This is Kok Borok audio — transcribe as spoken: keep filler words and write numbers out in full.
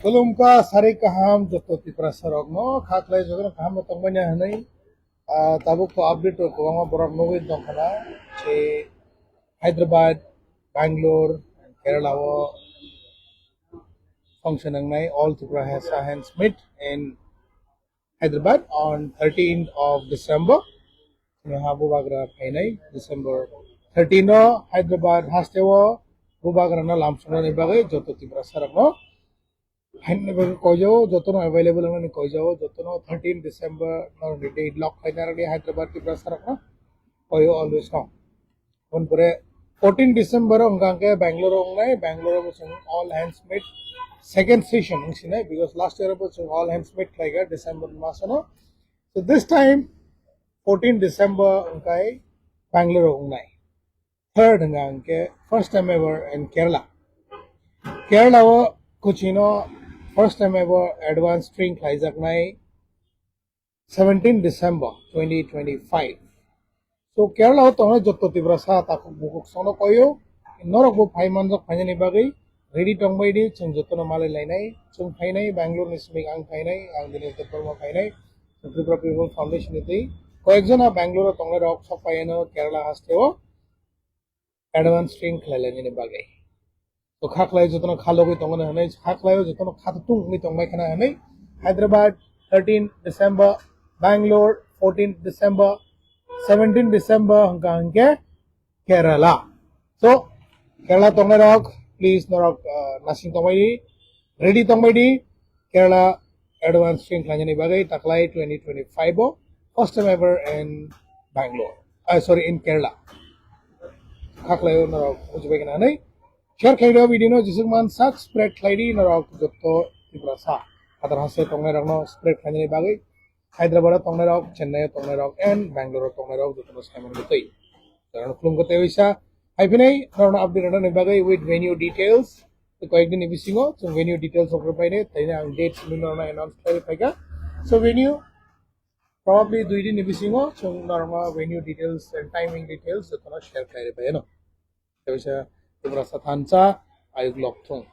Khulumkha, sari kaham joto Tiprasa rokno, kha khlai jotono kaham no tongmani hinwi, ah, tabuk to update rok kwbangma borok nugwi tongkhana, se Hyderabad, Bangalore, Kerala o function wngnai All Tripura Hasa Hands Meet in Hyderabad on thirteenth of December. Chini ha bubagra phainai December thirteen o Hyderabad hasteo bubagrano lamsonani bagwi joto Tiprasa rokno phainani bagwi koijao, jotono available wngnani koijao, jotono thirteen December norokni date lock khlaina rwdi Hyderabad Tiprasa rokno koio always no. Hwnpore fourteen December o hwnkha hwnkhe Bangalore o wngnai, Bangalore o chwng All Hands Meet second session wngsinai, because last year bo chwng All Hands Meet khlaikha December masano. So this time fourteen December wngkhai Bangalore o wngnai. Third hwnkha hwnkhe first time ever in Kerala. Kerala o Kochino first time ever advance train khlaijaknai seventeen December twenty twenty-five. So Kerala o tongnai joto Tiprasa takhuk bukhuk songno koyo, norok bo phai manjak phainani bagwi ready tongbai di, chwng jotono malai lainai, chwng phainai Bangalore ni simi ang phainai, ang Dinesh Debbarma phainai, Tripura People Foundation ni twi koyekjona Bangalore o tongnai rok sok phaiyano Kerala hasteo advance train khlai lainani bagwi. To kha khlai jotono kha logwi tongmani hinwi, kha khlai o jotono kha tung wngwi tongbai khana hinwi. Hyderabad thirteen December, Bangalore fourteen December, seventeen December hwnkha hwnkhe Kerala. So Kerala tongnai rok please norok, ah, nasing tongbai di, ready tongbai di. Kerala advance train khlainani bagwi taklai twenty twenty-five o first time ever in Bangalore, ah, sorry, in Kerala. Kha khlai o norok bujibai khana hinwi. Share khlai rw video no jesuk man sak spread khlai di norok joto Tiprasa. Hadar hase tongnai rok no spread khlainani bagwi Hyderabad o tongnai rok, Chennai o tongnai rok and Bangalore o tongnai rok joto no saimani bwtwi. Karon khulum kwtai wisa hai phinai norok no update rwnani bagwi with venue details. Koyek din ni bisingo chwng venue details rok rwbai ne, taina ang date simi norok no announce khlai phaikha. So venue probably dui din ni bisingo chwng norok no venue details and timing details joto no share khlai rwbai no. Kaisa Tiprasa thansa ayuk lokthung.